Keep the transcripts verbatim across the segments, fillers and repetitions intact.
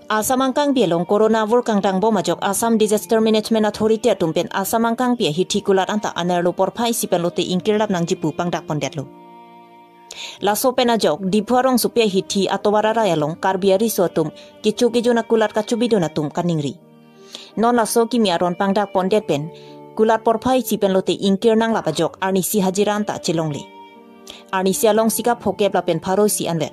Assam angkangpi along corona avur kangdang bom ajok Assam Disaster Management Authority atum pen Assam angkangpi ahithi kulat anta anerlo porphai isi pen lote ingkirlap nangji pu pangdak pondetlo. Laso pen ajok Diphu arongsopi ahithi atovar arai along Karbi ariso atum kecho kejun akulat kachobidun atum kaningri. Non laso kimi aron pangdak pondet pen kulat porphai isi pen lote ingkir nanglap ajok arnisi hajira anta chelongle. Arnisi along sika phokep lapen pharo isi anvet.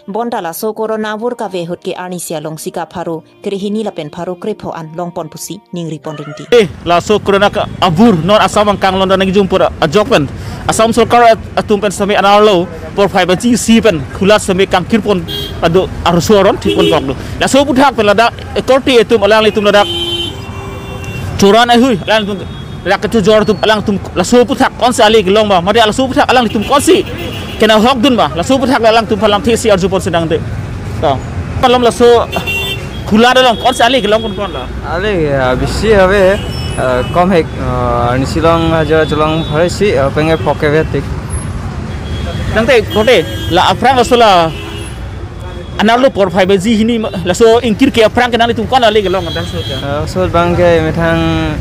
Bonta laso corona avur kave ahut ke arnisi along sika pharo krehini lapen pharo krepho an longpon pusi ningri pon ringti. Eh, laso corona ka avur non Assam angkang longdam nangjum pura ajok pen Assam sorkar at-, atum pen sami anerlo porphai baji isi pen kulat sami kangkir pon ado arso aron thik pon koklo. Laso aphuthak pen ladak ekorte atum alanglitum ladak choran ahui alanglitum ladak kachojor atum alangtum laso aphuthak konsi ale kelong ma, mate laso aphuthak alanglitum konsi kenang hokdun ma, laso aphuthak alangtum aphan lamthe isi arju pon sedang de. Ta. Malom laso kulat along konsi ale kelong konkon la. Ale, ya, bisi ave, eh, kom hek, eh, arnisi along hajira chelong pharo isi, eh, penge phokep tik. Nangte kote, la aphrang laso la anerlo porphai baji hini ma, laso ingkir ke aphrang ke nanglitum ko-an ale kelong kan so ta. Eh, so abang ke methang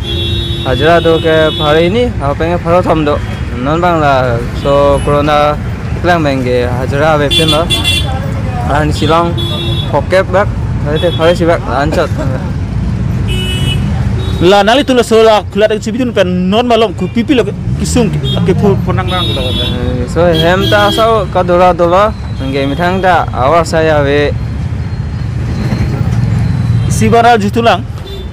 hajira do ke pharo hini, ha penge pharo thom do. Non abang laso corona keklang abang ke hajira avepin lo. Arnisi along phokep bak, ate pharo isi bak, anchot. La nanglitum laso la kulat kachobidun pen non malom kopipi lo kesung ke, kepho ponang nang lo. Eh, so hem ta so kadora dola, nangke methang ta avarsai ave. Isi bara jutulang.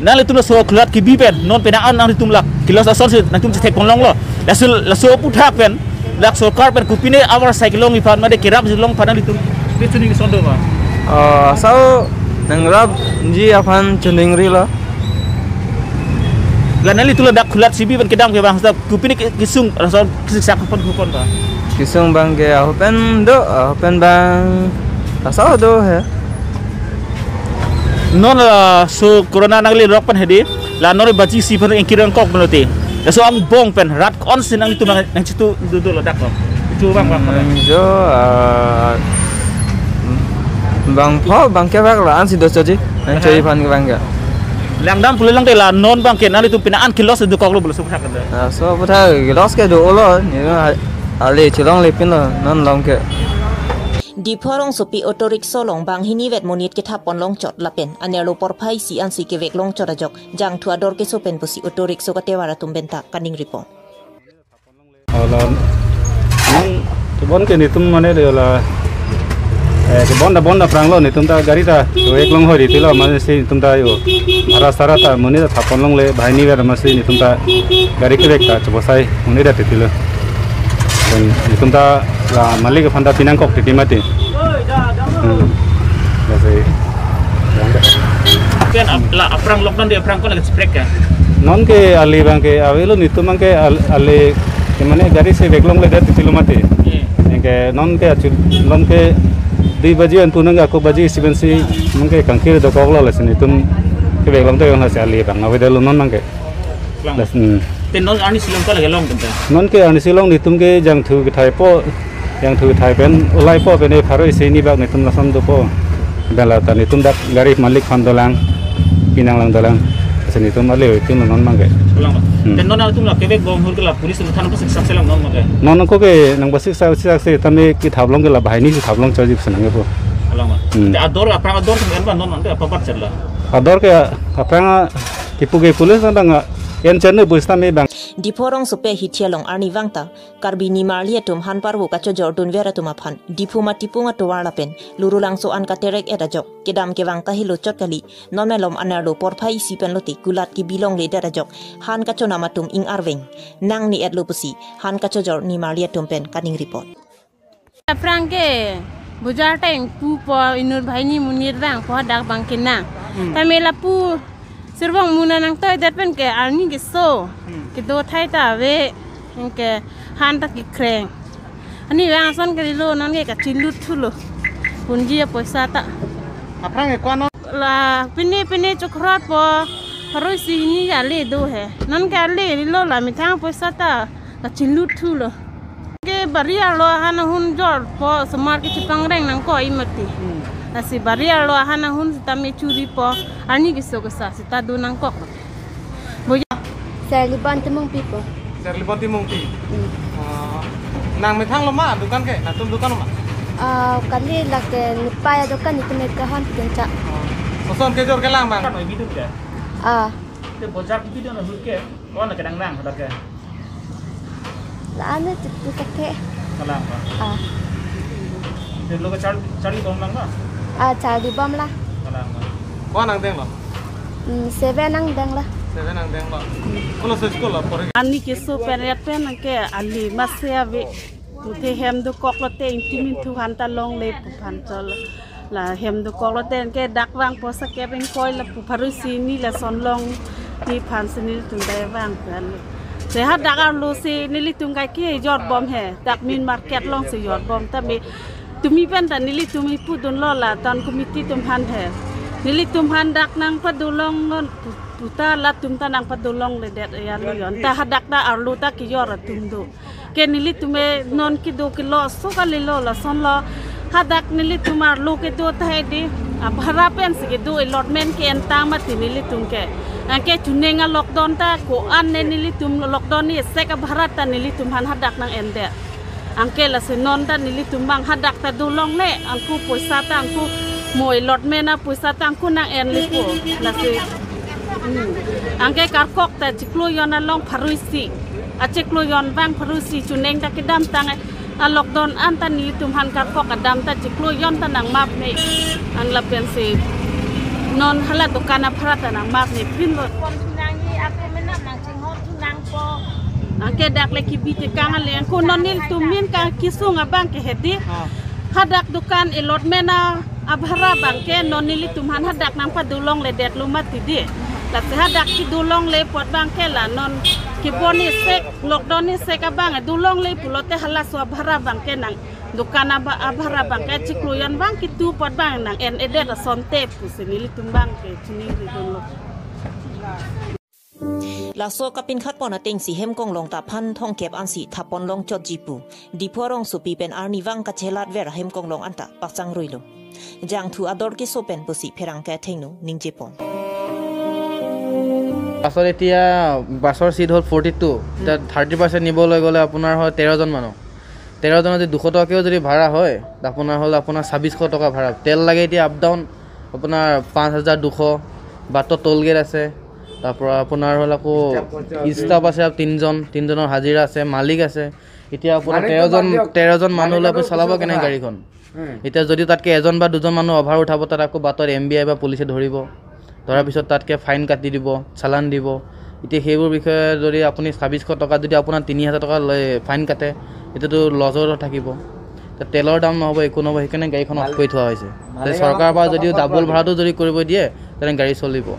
Nanglitum laso kulat kebi pen non penang an nanglitum lak kelos asonsi nangtum chethek ponlonglo. Laso, laso aphuthak pen dak sorkar pen kopine avarsai kelongji aphan mate kerapji along aphan nanglitum kechuning sondo ma. Ah, so nangrapji aphan chuningrilo. La nanglitum ladak kulat sibi pen kedam ke bang sa kopine ke-, kesung laso siksak pon kupon ba. Kesung abang ke ahu pen do, ahu pen abang asau do he. Non laso corona nanglerok pen hedi, la non baji isi pen ingkir nangkok pen lote. Laso angbong pen rat konsi nanglitum nang, nangchitu dodun ladak lo. Itu abang abang. Hmm, jo, ah, bangpho bangkevak la ansi dochoji. Nangchoji aphan ke abang ke. Langdam pulo lang te la non abang ke nanglitum penang an kelos dokoklo bolo so aphuthak kan. Ah, so aphuthak kelos ke dolo, ni ale chelonglepin lo, non along ke. Diphu arongsopi auto rickshaw along banghini vet monit kethap pon longchot lapen anerlo porphai isi ansi kevek longchot ajok jangthu ador keso pen pusi auto rickshaw katevar atum pen ta kaningri pon. Hala, nang, kebon ke netum mane de hala, eh, kebon ta bon ta aphrang lo netum ta gari ta, so eklong hoi tilo, mane si netum ta yo, bhara sara ta, monit ta thap pon longle, banghini vet masi netum ta gari kevek ta, chobosai, monit ta titilo. Dan netum ta la malik aphan ta pinangkok titi mati. Hmm. Lasi. Pen ap-, la aphrang lockdown de aphrang ko lagi spread ka? Non ke ale abang ke avelo netum abang ke al-, ale ke mane gari si vek longledet titilo mati. Iya. Anke non ke achu non ke dui baji an punang ako baji isi pensi non ke kangkir dokoklo lasi netum kevek long te lasi ale abang avedetlo non abang ke. Lang. Las, hmm. Te non arnisi along ko lagi long kan ta? Non ke arnisi along netum ke jangthu kethaipo, jangthu kethai pen ulaipo pen e pharo isi hini bak netum lason dopo. Bela ta netum dak gari malik aphan dolang, pinanglang dolang. Lasi netum ale oi tin non abang ke. Lang. Hmm. Te non atum la kevek bom hur ke la police thana pasik sak selam non abang ke. Non ko ke nang pasik sak sak setame kethap long ke la banghini si thap longchotji pu senang kepu. Lang. Hmm. Te ador aphrang ador ke ba non non te apa bat chet la? Ador ke aphrang kepu ke police abang en chen ne police tame abang. Diphu arongsopi ahithi along arnivang ta Karbi nimarli atum han parvo kachojor dunver atum aphan Diphu Matipung atovar lapen Lurulangso an katerek et ajok kedam kevang kahelo chot kali, non malom anerlo porphai isi pen lote kulat kebi longledet ajok han kachonam atum ing arveng nangne-etlo pusi han kachojor nimarli atum pen kaningri pon. Aphrang ke bojar ta ingpupo, inut banghini monit vangpo, hadak abang ke nang. Hmm. Tame lapu sirvong muna nangtoidet pen ke arni keso. Hmm. Kedo thai ta ave, anke han ta kekreng. Ani vang ason ke rilo non ke kachilut thulo. Punji apoisa ta. Aphrang ke ko-an non? La pine pine chokhrotpo, pharo isi hini ke ale do he. Non ke ale rilo la methang apoisa ta kachilut thulo. Ke Bari arlo ahan ahun jorpo, osomar ke chepangreng nangkok mati. Hmm. Lasi bari arlo ahan ahun sitame churipo, arni keso kesa sita do nangkok. Boya. Serlibon Timungpi po. Serlibon Timungpi. Hmm. Ah, nangmethang lo ma dukan ke? Nangtum dukan lo ma? Ah, kali lake nepei adukan itum ekahon kencak. Ah. Koson kejor kelang bang? Kan oi bidun ke? Ah. Te bojar bidun ahut ke? Ko-an kedang nang hadak ke? La-an cheptu kake. Kalang ba? Ah. Te lo ke char-, charlibom lang ba? Ah, charlibom la. Kalang ba? Ko-an angdeng lo? Hmm, seven angdeng la. Seven angdeng lo. Kolo so school lo pori? Arni keso pen ret pen ke ali masi ave. Pute hem dokok lote ingti mintu han ta longle pu aphan cholo. La hem dokok lote ke dak vangpo sakep ingkoi lapu pharo isi hini lason longji aphan si nelitum dai vang pen. Se hadak arlo si nelitum kai kejor bom he. Dak main market along si jor bom tame tumi pen ta nelitum ipu dunlo la town committee atum aphan he. Nelitum aphan dak nangpado long non pu-, puta latum ta nangpado longledet ya lo yon. Ta hadak ta arlo ta kejor atum do. Ke nelitum e non kedo kelo so kalilo lason lo. Hadak nelitum arlo kedo tahai di. Abhara pen si kedo allotment ke-en tang mati nelitum ke. Anke chuning a lockdown ta ko-an ne nelitum lockdown ni sek abhara ta nelitum aphan hadak nang-endet. Anke lasi non ta nelitum bang hadak ta do longle, angku poisa ta angku mo allotment a poisa ta angku nang-en lepo. Lasi, hmm. Anke karkok ta chiklo jon along pharo isi. Achiklo jon vang pharo isi chuning ta kedam tang, a lockdown an ta nelitum aphan karkok adam ta chiklo jon ta nangmap me. An lapen si non hala dukan abhara ta nangmap me pin lo. Anke dak le kebi tekang ale angku non nelitum main kang kesung abang ke hedi. Ah. Hadak dukan allotment a abhara abang ke non nelitum aphan hadak nangpado longledet lo mati di. Lasi hadak kedo longle apot abang ke la non kebon ni sek, lockdown ni sek abang do longle pulote halaso abhara abang ke nang dukan aba-, abhara abang ke chiklo jon vang ketu apot abang nang-en-edet asonte pusi nelitum abang ke chini ridun lo. Laso kapinkhat pon ateng si Hemkonglong ta aphan thomkep ansi thapon long chotji pu Diphu arongsopi pen arnivang kachelat ver Hemkonglong anta pakchang ruilo. Jangthu ador keso pen pusi pherangke athengno ningje pon. বাছত এতিয়া বাছৰ ছিট হ'ল forty two, এতিয়া thirty percent নিবলৈ গ'লে আপোনাৰ হয় তেৰজন মানুহ। তেৰজনৰ যদি দুশ টকাকেও যদি ভাড়া হয়, আপোনাৰ হ'ল আপোনাৰ ছাব্বিছশ টকা ভাড়া। তেল লাগে এতিয়া আপ ডাউন আপোনাৰ পাঁচ হাজাৰ দুশ, বাটত টোল গেট আছে, তাৰ পৰা আপোনাৰ হ'ল আকৌ ষ্টাফ আছে তিনিজন, তিনিজনৰ হাজিৰা আছে, মালিক আছে। এতিয়া আপোনাৰ তেৰজন, তেৰজন মানুহ লৈ আপুনি চলাব কেনেকে গাড়ীখন? এতিয়া যদি তাতকে এজন বা দুজন মানুহ অভাৰ উঠাব, তাত আকৌ বাটত এম বি আই বা পুলিচে ধৰিব। ধৰাৰ পিছত তাতকে ফাইন কাটি দিব, চালান দিব। এতিয়া সেইবোৰ বিষয়ে যদি আপুনি ছাব্বিছশ টকাত যদি আপোনাৰ তিনি হাজাৰ টকা লয় ফাইন কাটে, এইটোতো লছত থাকিব। তে তেলৰ দাম নহ'ব, একো নহ'ব, সেইকাৰণে গাড়ীখন অফ কৰি থোৱা হৈছে। তে চৰকাৰৰ পৰা যদিও ডাবল ভাড়াটো যদি কৰিব দিয়ে, তেনে গাড়ী চলিব।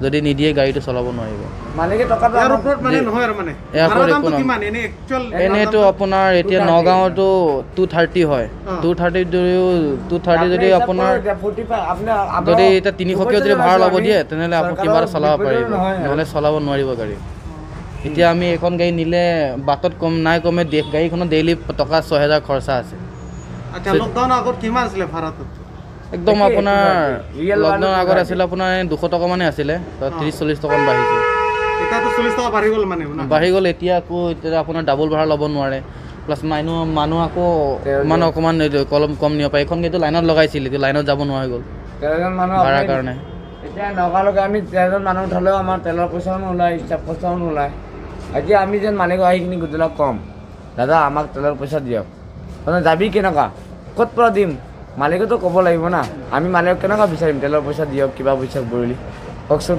যদি নিদিয়ে, গাড়ীটো চলাব নোৱাৰিব। মালিকে টকা ইয়াৰ ওপৰত মানে নহয় আৰু মানে। ইয়াৰ ওপৰত ভাড়াৰ একো দামটো নহয়। কিমান? এনে একচুৱেল এনেইতো আপোনাৰ এতিয়া নগাঁৱতো টু থাৰ্টি হয়। অ। টু থাৰ্টি যদিও, টু থাৰ্টি যদি আপোনাৰ ফৰ্টি ফাইভ, আপুনি, যদি এতিয়া তিনিশকেও যদি ভাড়া ল'ব দিয়ে, তেনেহ'লে আপুনি কিবা এটা চলাব পাৰিব, নহ'লে চলাব নোৱাৰিব গাড়ী। এতিয়া আমি এখন গাড়ী নিলে বাটত কম নাই কমে দে-, গাড়ীখনৰ ডেইলি টকা ছয় হেজাৰ খৰচা আছে। আচ্ছা, লকডাউনৰ আগত কিমান আছিলে ভাড়াটো? একদম আপোনাৰ লকডাউনৰ আগত আছিলে আপোনাৰ এই দুশ টকা মানে আছিলে, তো অ। ত্ৰিশ চল্লিশ টকা বাঢ়িছে। এতিয়াতো চল্লিশ টকা বাঢ়ি গ'ল মানে, না? বাঢ়ি গ'ল, এতিয়া আকৌ এতিয়া আপোনাৰ ডাবল ভাড়া ল'ব নোৱাৰে। প্লাছ মানুহ, মানুহ আকৌ মানে অকণমান এইটো কলম কম নিব পাৰে। এইখন গাড়ীটো লাইনত লগাইছিল, এতিয়া লাইনত যাব নোৱাৰা হৈ গ'ল তেৰজন মানুহ ভাড়াৰ কাৰণে। এতিয়া নগাঁৱলৈকে আমি তেৰজন মানুহ উঠালেও আমাৰ তেলৰ পইচাও নোলায়, ষ্টাফ পইচাও নোলায়। এতিয়া আমি যেন মালিকক আহি কিনি গুজৰাট কম, "দাদা, আমাক তেলৰ পইচা দিয়ক।" মানে যাবি কেনেকুৱা? ক'ত পৰা দিম? মালিকেতো ক'ব লাগিব না। আমি মালিকক কেনেকুৱা বিচাৰিম, "তেলৰ পইচা দিয়ক, কিবা পইচা" বুলি? কওকচোন।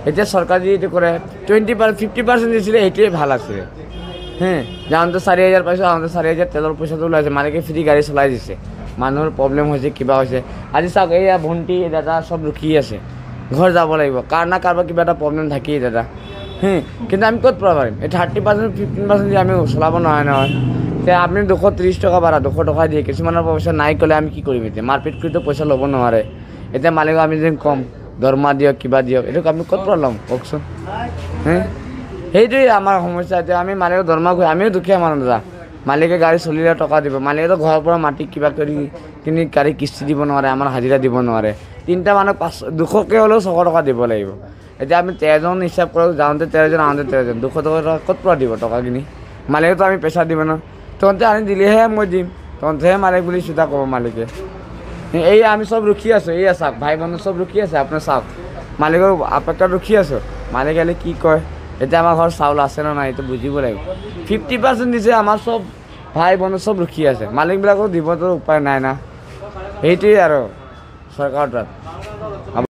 এতিয়া চৰকাৰে যদি এইটো কৰে, টুৱেণ্টি পাৰ-, ফিফটি পাৰ্চেণ্ট দিছিলে, সেইটোৱে ভাল আছিলে। হে, যাওঁতে চাৰি হাজাৰ পাইছোঁ, আহোঁতে চাৰি হাজাৰ তেলৰ পইচাটো ওলাইছে, মালিকে ফ্ৰী গাড়ী চলাই দিছে। মানুহৰ প্ৰব্লেম হৈছে, কিবা হৈছে। আজি চাওক, এইয়া ভণ্টি, দাদা চব ৰখি আছে, ঘৰ যাব লাগিব। কাৰ না কাৰোবাৰ কিবা এটা প্ৰব্লেম থাকেই দাদা। হে, কিন্তু আমি ক'ত পৰা পাৰিম? এই থাৰ্টি পাৰ্চেণ্ট, ফিফটিন পাৰ্চেণ্ট যদি আমি চলাব নোৱাৰে নহয়, তে আপুনি দুশ ত্ৰিশ টকা ভাড়া, দুশ টকা দিয়ে, কিছুমানৰ পইচা নাই ক'লে আমি কি কৰিম এতিয়া? মাৰপিট কৰিতো পইচা ল'ব নোৱাৰে। এতিয়া মালিকক আমি যেন কম, "দৰমহা দিয়ক, কিবা দিয়ক", এইটো আমি ক'ত পৰা ল'ম কওকচোন? হে, সেইটোৱে আমাৰ সমস্যা। এতিয়া আমি মালিকক দৰমহা কৰি, আমিও দুখীয়া মানুহ দাদা। মালিকে গাড়ী চলিলে টকা দিব, মালিকেতো ঘৰৰ পৰা মাটি কিবা কৰি কিনি গাড়ী কিস্তি দিব নোৱাৰে, আমাৰ হাজিৰা দিব নোৱাৰে। তিনিটা মানুহ পাঁচ, দুশকে হ'লেও ছশ টকা দিব লাগিব। এতিয়া আমি তেৰজন হিচাপ কৰোঁ, যাওঁতে তেৰজন, আহোঁতে তেৰজন, দুশ টকা ক'ত পৰা দিব টকাখিনি? মালিকেতো আমি পইচা দিব ন, তহঁতে আনি দিলেহে মই দিম, তহঁতেহে মালিক বুলি চিধা ক'ব মালিকে। এই আমি চব ৰখি আছোঁ, এইয়া চাওক, ভাই বন্ধু চব ৰখি আছে, আপুনি চাওক, মালিকৰ অপেক্ষাত ৰখি আছোঁ। মালিকে খালি কি কয়, এতিয়া আমাৰ ঘৰত চাউল আছে নে নাই, এইটো বুজিব লাগিব। ফিফটি পাৰ্চেণ্ট দিছে, আমাৰ চব ভাই বন্ধু চব ৰখি আছে, মালিকবিলাকক দিবতো উপায় নাই না, সেইটোৱেই আৰু চৰকাৰৰ তাত।